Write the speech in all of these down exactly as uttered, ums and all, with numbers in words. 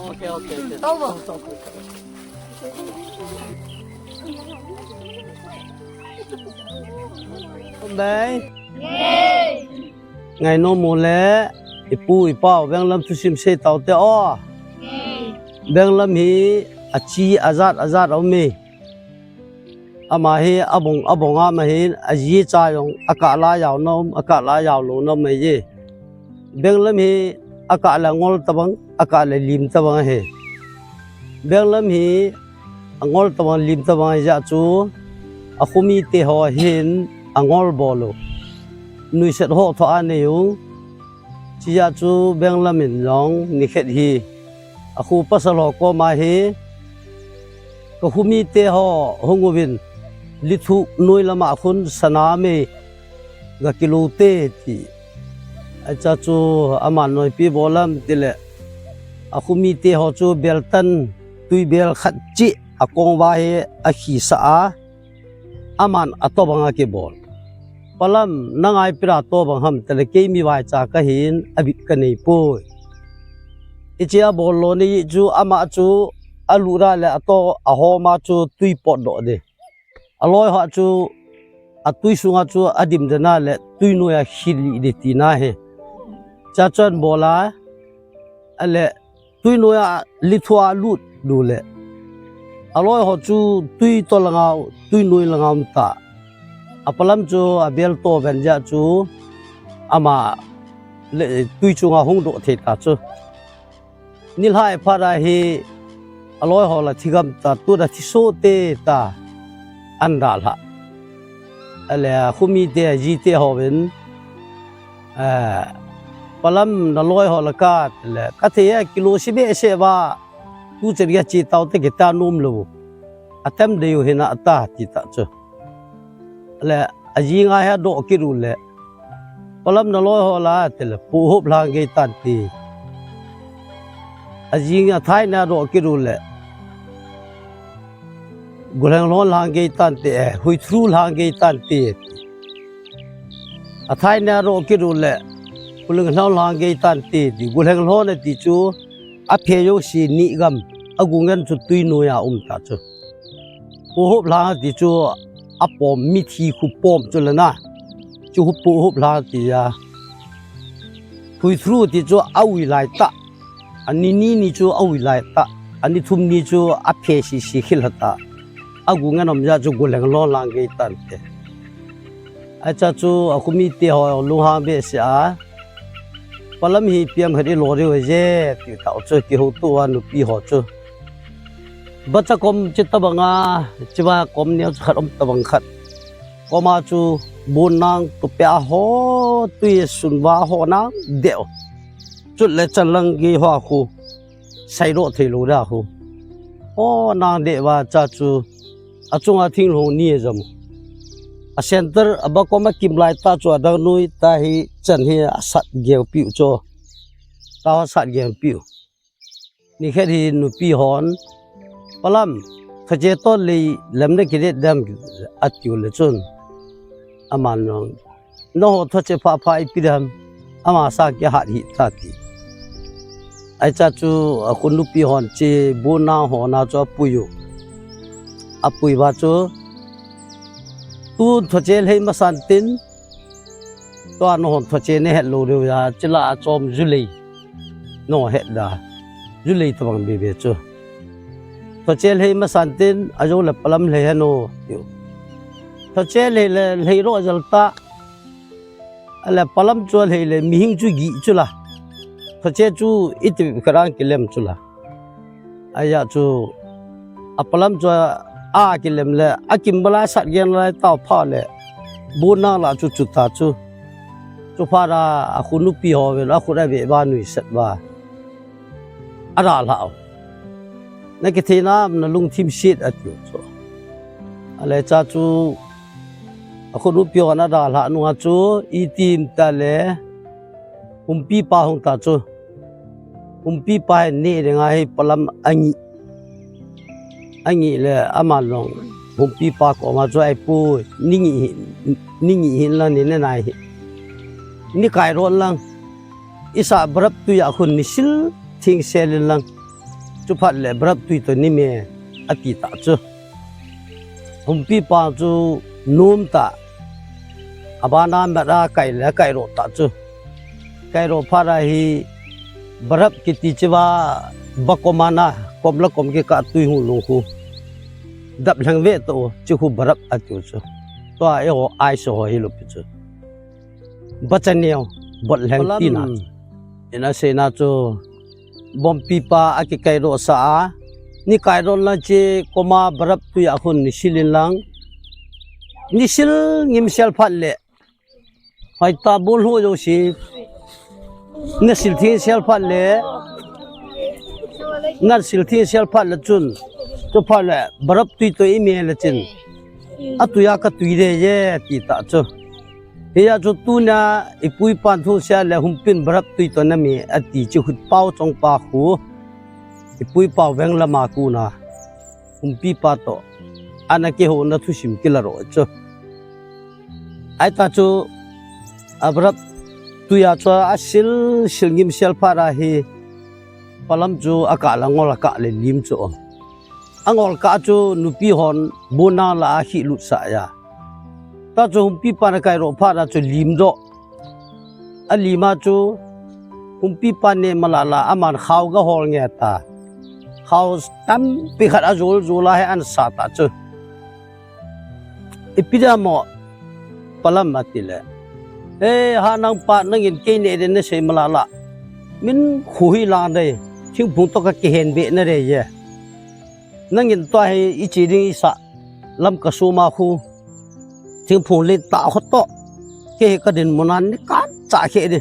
Okay, okay, okay. Tau mo. Bai. Ngainom u le, ipu, ipa u, Venglam thusim sei tau te o. Venglam hi achi ajat ajat a um e. Ama hi abong abong a ma hin, aji cha jong akah la jao nom, akah la jao lou nom mai ji. Venglam hi akah le angol tabang, akah le lim tabang ahi. Venglam hi angol tabang, lim tabang ahi jeh chu, akhomite ho hin angol bol u. Nuisat ho tho anei u. Chijeh chu Venglam in jong nikhat hi akho pasal ho koma hi, kakhomite ho hung uvin, lithuh noi lama khun sana mei gakilou te ti. Acha chu aman noipi bol lam tile, akhomite ho chu beltan tuibel khat cheh akong uva hi akhisah a, aman atobang akibol. Palam, nang a ipi dia tobang ham tile, kei mi vaicha kahin, abit kanei poi. Hiche abol lou ni chu, ama chu alut a le ato ahom a chu tui potdoh ding. Aloi ho chu atui sunga chu adim den a le tui noi a khilih ding tina ahi. Chuche chun bol a, ale tui noi a lithuh a lut diu le, aloi ho chu tui to langa, tui noi langa um ta. Apalam chu abel to ven jeh chu ama le tui chunga hung doh thei ta chu. Nilhah phat a hi aloi ho la thi gam ta, tu da thi soh te ta, an dalha. Ale akhomite, ajite hovin, eh, Palam, naloi ho la ka, tile, kathei e, kilou si behseh uva, tuchan gache tau te, kei ta nom lou. Atem dei u hina ata, ti ta chu. Ale aji ngai ha doh kit u le, Palam, naloi ho la, tile, pohop lhang gei tan ti. Aji nga thai na doh kit u le, golheng lhon lhang gei tan ti, eh, huithru lhang gei tan ti. Athai na doh kit u le, golheng lhon lhang gei tan ti, ti. Golheng lhon ati chu aphe jouse ni gam, agu ngen chu tui noi a um ta chu. Pohop lhang ati chu apom, mithi khu pom chu le na. Chu khu pohop lhang ati a. Huithru ati chu aui lai ta. Ani ni ni chu aui lai ta. Ani thum ni chu aphe sisi khel ha ta. Agu ngen um jeh chu golheng lhon lhang gei tan ti. Acha chu akhomite ho lunghang behseh a, Palam hi piam khat ilo diu ahi je, ti tau chu kihouto a nupi ho chu. Bacha kom chi tabang a, chiva kom neo chu khat um tabang khat. Koma chu bun nang tu pe a ho, tui sun va ho nang deu. Chut le chan lang gei ho khu. Saidoh thei lou da khu. Ho nang deu va cha chu. Achunga thinglhong ni ajam u. A center a bakom a kim lai ta chu adang noi ta hi chan hi asat gel piu chu. Ta ho sat gel piu. Nikhat hi nupi hon, Palam, khache to lei lam na kidet dam, atiu le chun. Aman nong, nangho thoche pha pha ipi dam, ama sa kihat hi ta ti. Ahi cha chu, akhu nupi hon che, bu nang ho na chu apui u. Apui uva chu, tu thoche lhei masan tin, tua nangho thoche nahet lou diu a, chila achom julei. Nangho het da. Julei tabang bebe chu. Thoche lhei masan tin, ajou le Palam lhei hen o. Thoche lhei le, lhei ro jal ta. Ale Palam chu lhei le, mihing chu gi chu la. Thoche chu iti kharang kilem chu la. Ahi a chu, a Palam chu A kilem le, a kim bala sat gen lai tao pha le. Bu nang la chu chu ta chu. Chu pha da a khu nupi ho ve la khu da ve ba nui set ba. A da la. Na kithei nam na lungthim sit a ti chu. A le cha chu a khu nupi ho na da la nu a chu i tim ta le. Humpi pa hung ta chu. Humpi pa hi ni de nga hi palam angi. Angi le ama long. Humpi pa ko ma chu ai pu ni ngi hi, ni ngi hin lang ni ne nai hi. Ni kai ron lang. Isa barap tui a khun ni sil thing sel in lang. Chu phat le barap tui to ni me a ti ta chu. Humpi pa chu num ta. A ba na me da kai le kai ro ta chu. Kai ro pha ra hi barap kiti chi va ba ko ma na kom la kom ki ka tui hu lung khu. Dap lheng ve to chi khu barap a ti chu. Tua e ho ai so ho hi lo pi chu. Ba cha neo bot lheng ti na. Ina se na chu. Bompi pa a ki kai ro sa a. Ni kai ro la che koma barap tui a khun ni sil in lang. Ni sil ngim sel phat le. Hai ta bol ho jo si. Na sil thing sel phat le. Na sil thing sel phat le chun. Chu phat le barap tui to i me le chin. A tui a ka tui de ye ti ta chu. Hiya chu tuna i pu i pan thu sia le humpin barap tui to na mi a ti chi hut pau chong pa khu. I pu i pau veng lama ku na. Humpi pa to. Ana ke ho na thu sim ki la ro chu. Ai ta chu a barap tui a chu a sil sil ngim sel pha ra hi. Palam chu a ka la ngol a ka le lim chu. A ngol ka chu nupi hon bu na la a hi lut sa ya. Ta chu humpi pa na kai ro pha ra chu lim do. A lima chu humpi pa ne ma la la a man khau ga hol nge ta. Khau tam pi khat a zul zul a he an sa ta chu. I pi da mo palam a ti le. E ha nang pa nang in kei ne de ne sei ma la la. Min khu hi la dei. Thing phung to ka ki hen be na re ye. Nang in to hi i chi ding i sa. Lam ka su ma khu. Thing phung le ta ho to. Ke he ka din mo nan ni ka cha khe de.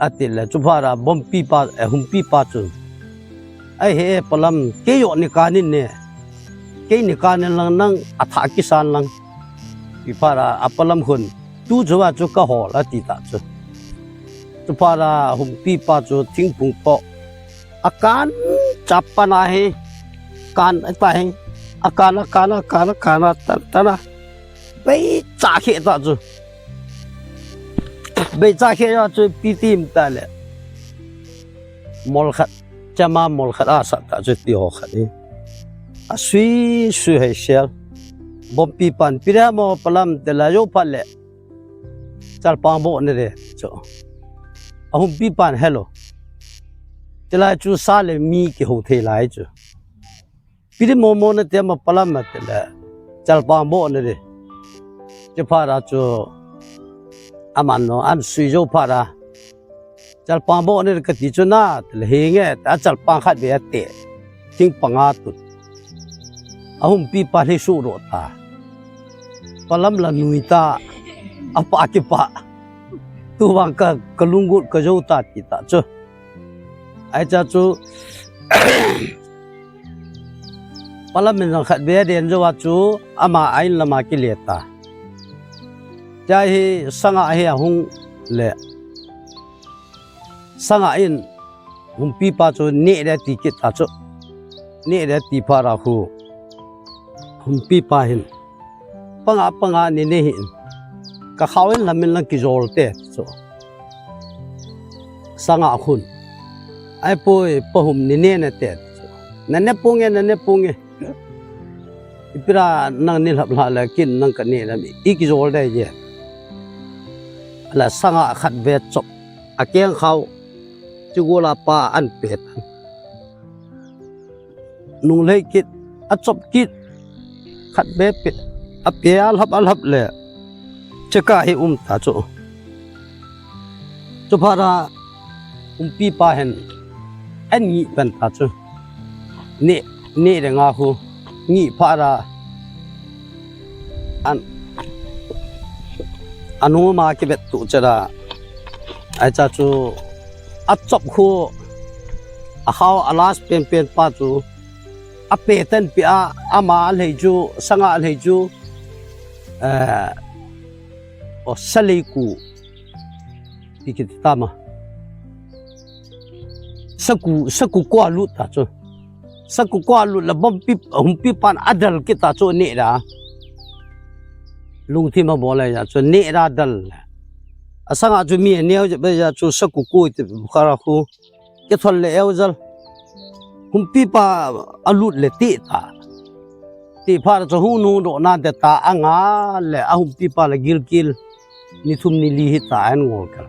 A ti le chu pha ra bompi pa e humpi pa chu. Ai he palam ke yo ni ka ni ne. Ke ni ka ni lang nang a tha ki san lang. Pi pha ra a palam hun. Tu chu wa chu ka hol a ti ta chu. Chu pha ra humpi pa chu thing phung to. A kan chap pa na he. Kan a ta he. A kan a kan a kan a kan a ta ta na. Bei cha khe ta chu. Bei cha khe ya chu pi tim ta le. Mol khat. Chama mol khat a sa ta chu ti ho khat ni. A sui sui hai sel. Bompi pan pi ra mo palam te la yo pha le. Chalpang bo ne de chu. A humpi pan hello. Te la chu sa le mi ki ho thei lai chu. Pidi momo na te ma palam ma te le. Chalpang bo na de. Che pha ra chu. Aman no an sui jo pha ra. Chalpang bo na de ka ti chu na te le hi nge ta chalpang khat be a te. Thing panga tu. A humpi pa le su ro ta. Palam la nui ta. A pa ki pa. Tu wang ka ka lunggut ka jo ta ti ta chu. Ai cha chu. Palam min jong khat be den jo wa chu ama ain lama ki le ta. Cha hi sanga hi a hung le. Sanga in humpi pa chu ne de ti kit ta chu. Ne de ti pha ra khu. Humpi pa hin. Panga panga ni ne hin. Ka khau in lam in lang ki jol te chu. Sanga khun. Ai poi pa hum ni ne na te. Na ne punge na ne punge. Ipira nang ni lhap lha le kin nang ka ne na mi. I ki jol dai je. La sanga khat ve chop. A keng khau. Chu gola pa an pe tan. Nung lei kit. A chop kit. Khat ve pe. A pe a lhap a lhap le. Che ka hi um ta chu. Chu pha ra. Umpi pa hen. An ngi pen ta chu. Ne, ne de nga hu. Ngih phat a an, anu ma kivet tu chera. Ai cha chu a chop khu a hao a last pen pen pa chu a pe ten pi a, ama a lhei chu, sanga a lhei chu, eh, o salei ku, ti kiti tama. Saku, saku ko a lut ta chu. Saku ko a lut la bom pi, humpi pan a dal kit ta chu ne ra. Lungthim a bol a ya chu ne ra dal. A sanga chu mi a neo je be ya chu saku ko ti khara khu. Ke thol le eu zal. Humpi pa a lut le ti ta. Ti phat chu hu nu do na de ta a nga le a humpi pa le gilkil. Ni thum ni li hi ta an ngol kal.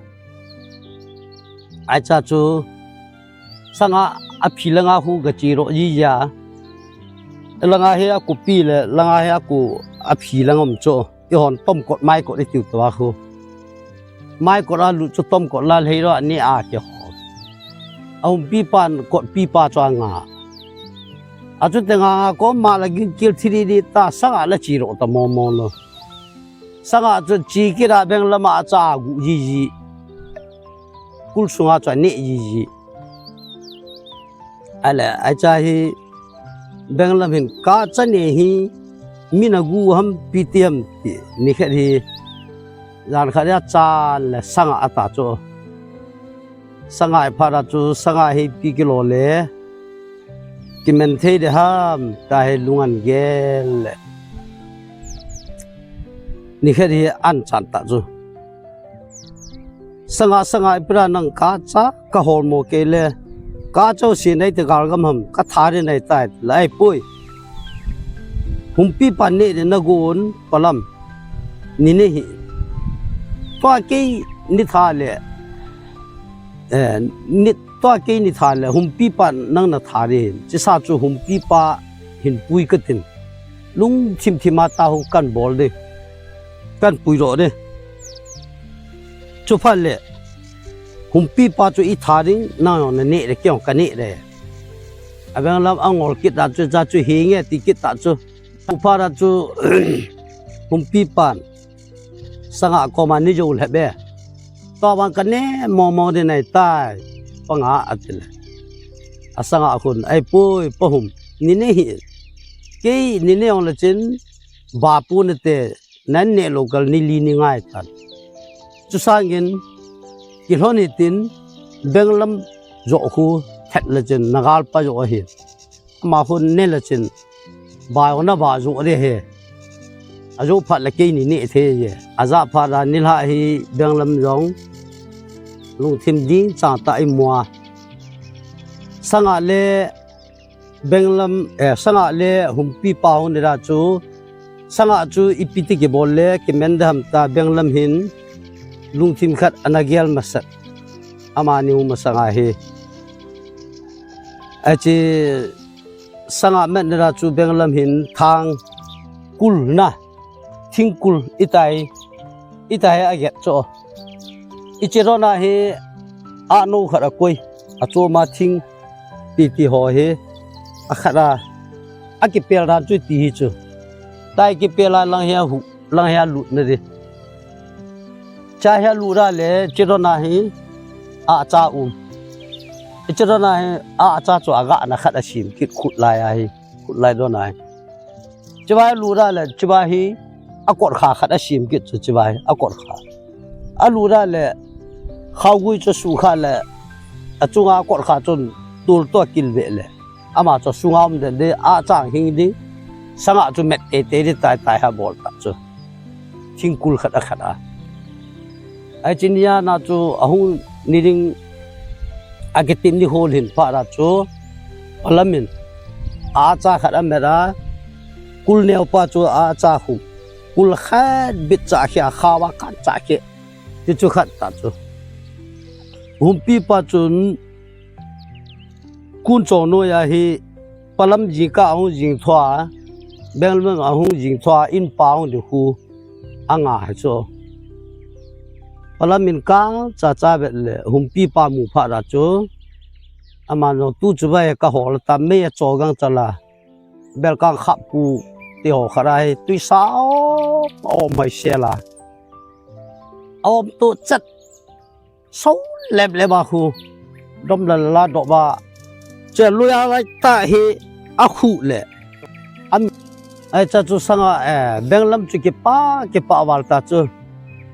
Ai cha chu sanga a phi langa hu ga chi ro ji ya. Langa he a ku pi le, langa he a ku a phi lang om chu. Ti hon tom kot mai kot i tiu to a khu. Mai kot a lu chu tom kot la lhei ro a ni a ke ho. A humpi pan kot pi pa chu a nga. A chu te nga nga ko ma la gilkil thiri di ta sanga la chi ro ta mo mo lo. Sanga chu chi kira beng lama cha gu ji ji. Kul sunga chu a ne ji ji. Ale, ai cha hi beng lam hin ka cha ne hi mi na gu ham pi ti ham ti. Ni khat hi jan khat ya cha le sanga a ta chu. Sanga i phat a chu sanga hi pi kilo le. Kimen thei de ham, ta he lungan gel le. Ni khat hi an chan ta chu. Sanga, sanga i pira nang ka cha, ka hol mo ke le. Ka cha si nei te gal gam ham, ka tha de nei tai, lai pui. Humpi pan ne de na gun, palam. Ni ne hi. Pa ke ni tha le. Eh, ni to a kei ni tha le humpi pa nang na tha de. Chi sa chu humpi pa hin pui ka tin. Lung thim thim a ta hu kan bol de. Kan pui ro de. Chu phat le humpi pa chu i tha ding nang na ne de kei ka ne de. A beng lam a ngol kit a chu cha chu hi nge ti kit ta chu. Pu pha ra chu humpi pan. Sanga koma ni jo le be. To bang ka ne mo mo de nai tai. Panga a ti le. A sanga khun ai pui pa hum. Ni ne hi. Kei ni ne ong le chin. Ba pu ne te. Nan ne lo kal ni li ni ngai tan. Chu sangin. Ki hlon hi tin. Beng lam jo khu. Thet le chin. Na gal pa jo hi. Ama hun ne le chin. Ba ong na ba jo de he. A jo phat le kei ni ne the ye. A ja phat la ni la hi beng lam jong. Lungthim ding chang ta i mua. Sanga le beng lam, eh, sanga le humpi pa hung ni ra chu. Sanga chu i pi ti ki bol le ki men de ham ta beng lam hin. Lungthim khat ana gel ma sat. Ama ni u ma sanga hi. A chi sanga met ni ra chu beng lam hin thang kul na. Thing kul i tai, i tai a get cho. I chi ro na hi a no khat a koi, a cho ma thing ti ti ho hi, a khat a, a ki pel ran chu ti hi chu. Tai ki pel a lang hi a hu, lang hi a lut na di. Cha hi a lut ra le, chi ro na hi, a cha um. I chi ro na hi, a cha chu a ga na khat a sim, ki khut lai a hi, khut lai do na hi. Chibai lu ra le, chibai hi a kot kha khat a sim kit chu chibai a kot kha. A lu ra le, khau gui chu su kha le, a chunga a kot kha chun tul to kil ve le. Ama chu sunga um den de, a chang hing ding, sanga chu met te te di tai tai ha bol ta chu. Thingkul khat a khat a. Ai chi nia na chu a hung ni ding a kitim ni hol hin pha ra chu. Palamin a cha khat a met a. Kul neo pa chu a cha khum. Kul khat bit cha khia khawa khat cha khia. Ti chu khat ta chu. Humpi pa chun Kun chong noi a hi palam jing ka ahung jing thua, Benlam ahung jing thua, in pa ahung di khu anga hi chu. Palam in ka cha cha vet le, humpi pa mu pha ra chu. Ama no tu chu bai ka hol ta mei a cho gang cha la. Belkang khap pu ti ho khat ahi, tuisa om, om mai sela. Om tu chat. So lep lep a khu. Dom la la do ba. Che luya lai ta hi a khu le. Am, ai cha chu sanga, eh, Benglam chu kipa, kipa val ta chu.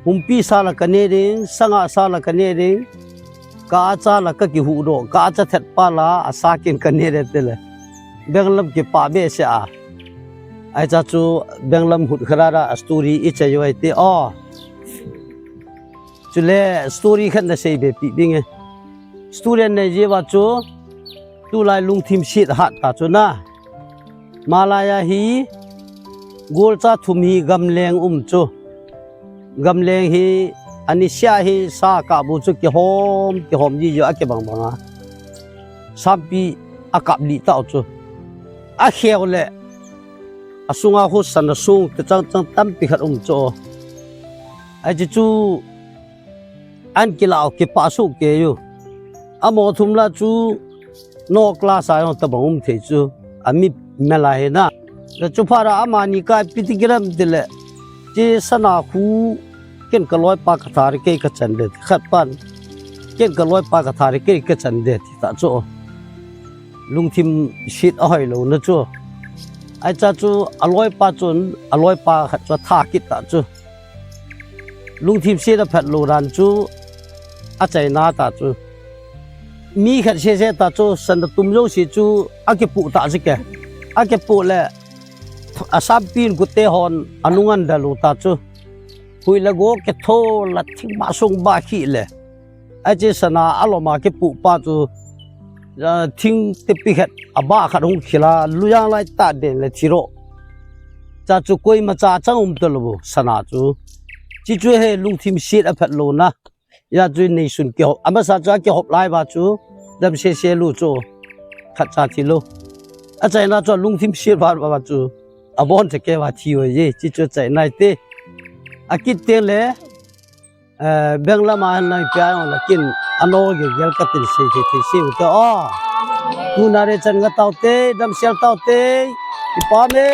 Humpi sa la ka ne ding, sanga sa la ka ne ding. Ka cha la ka kihu do, ka cha thet pa la, a sa kin ka ne de te le. Benglam kipa be se a. Ai cha chu Benglam hut khara da a story i che yo ai te o. Chule story khat na sei be pi bing e. Story nei je wa chu tulai lungthim sit hat ta chu na. Malaya hi golcha thum hi gamleng um chu. Gamleng hi ani sia hi sa ka bu chu kihom, kihom ji jo a kibang bang a. Sampi a kap li ta chu. A kheu le. A sunga khu san a sung te chang chang tampi khat um chu. Ai chi chu an kila o kipa su ke yu. A mo thum la chu no class a yong ta bang um thei chu. A mi mela he na. La chu pha ra ama ni ka piti kiram ti le. Chi sana khu ken ka loi pa ka thar ke ka chan de. Khat pan. Ken ka loi pa ka thar ke ka chan de ti ta chu. Lungthim sit a hoi lo na chu. Ai cha chu a loi pa chun a loi pa khat chu a tha kit ta chu. Lungthim sit a phat lo ran chu a chaina ta chu. Mi khat se se ta chu san da tum jo si chu a kipu ta chu ke. A kipu le a sampin ku te hon a nungan da lo ta chu. Hui le go ke tho la thing ma sung ba khi le. A che sana a lo ma kipu pa chu. A, thing te pi khat, a ba khat hung khila, luyang lai ta den le thiro. Cha chu koima cha chang um ta lo bu, sana chu. Chi chu he lungthim sit a phat lo na. Ya chu nei sun kihop, a masa chu a kihop lai ba chu, dam se se lu chu. Khat cha thi lo. A chaina chu lungthim sit ba ba chu. A bon te ke ba thi o ye, chi chu chai nai te. A kit te le, Eh, Benglam a han lang pia yong la kin ano ge gel ka tin se te te se u te o. Tu na re chan nga tau te, dam sel tau te. Ipa me.